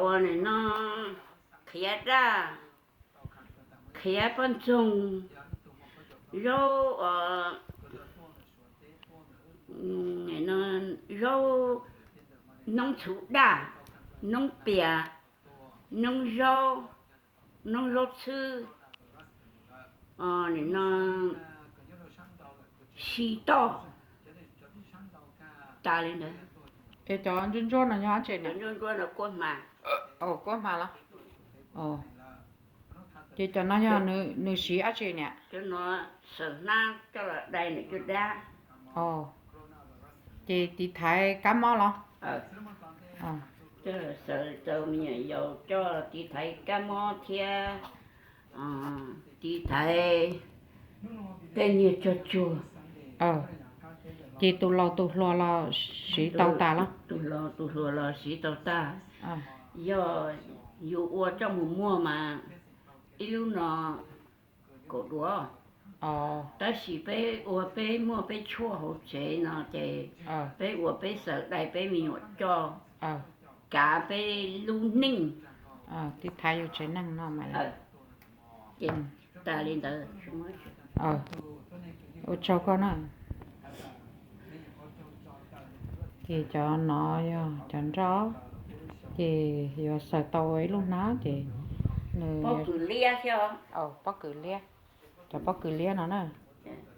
Ua nim no khiav daj, khiav pob ntxoog, zaub, zaub, noob txhuv daj, noob pias, noob zaub, noob zaub txhwb, nim no si toj, tas li ntawd. Es cov ntsuab ntsuab no yog dab tsi? Cov ntsuab ntsuab no kuab hma. Kuab hma los? Ces cov no yog nws siv dab tsi niam? Cov no xaws hnab coj los dai nws caj dab. Ces tiv thaiv kab mob los? Coj xaws rau me nyuam yaus coj tiv thaiv kab mob thiab tiv thaiv tej niag cog tsuag. Ces tus laus tus hluas los siv tau tas los? Tus laus tus hluas los siv tau tas. Yog yus ua coj mus muag mas ib lub no kaum duav. Tab sis peb ua peb muaj peb tshuaj hauv tsev no ces peb ua peb xaws dai peb me nyuam coj kav peb lub neej. Tiv thaiv yus tsev neeg no mas. Ces tas li ntawd. Ua tsaug koj na. Ces cov no yog cov nroj, ces yuav xaws tau ua ib lub hnab ces nws pob kws liab thiab. Pob kws liab, cov pob kws liab no na.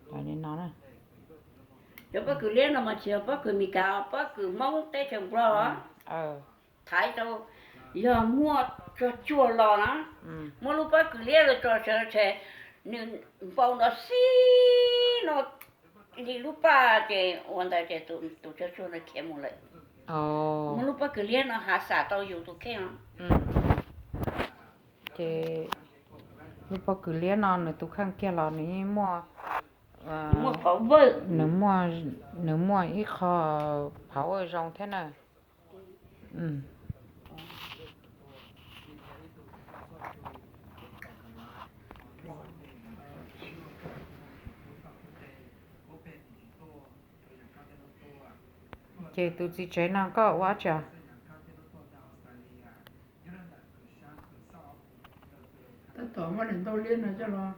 Cov li no na. Cov pob kws liab no mas tsis yog pob kws Meskas, pob kws Hmoob teb chaws Nplog. Thaiv tau, yog muaj tsuag tsuag los na, muab lub pob kws liab los tso sawv tseg, nws npau nrov xib no li lub paj ces ua ntawd ces tus tsuag tsuag no khiav mus lawm. Muab lub pob kws liab no hav xam tau yus tus kheej. Ces lub pob kws liab no nws tus kheej kiag los nws yeej muaj, muaj, nws muaj ib qho power zoo thiab na. Ces tus txiv tsev no koj ua dab tsi? Tab tom muab daim ntaub liab no coj los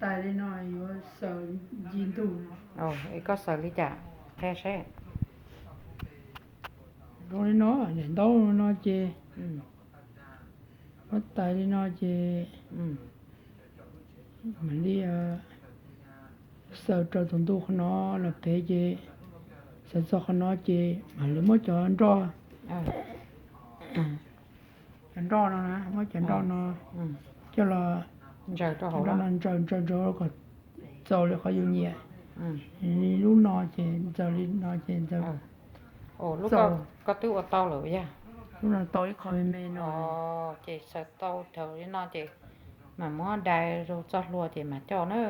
tais li no yuav xaws ncig ntug. Es koj xaws li cas? Qhia seb. Zoo li no, daim ntaub no ces muab tais li no ces mam li xaws raws tus ntug qhov no los pem ces xaws txog qhov no ces mam li muab cov nroj, cov nroj no na, muab cov nroj no coj los, nroj no ntsaws ntsaws ntsaws kom txaus li qhov yus nyiam. Li lub no ces ntxaws li no ces ntxaws. Koj twb ua tau lawm yog? Lub no tau ib qho me me no. Ces xaws tau dhau li no ces mam muab dai rau txoj hlua ces mam coj na.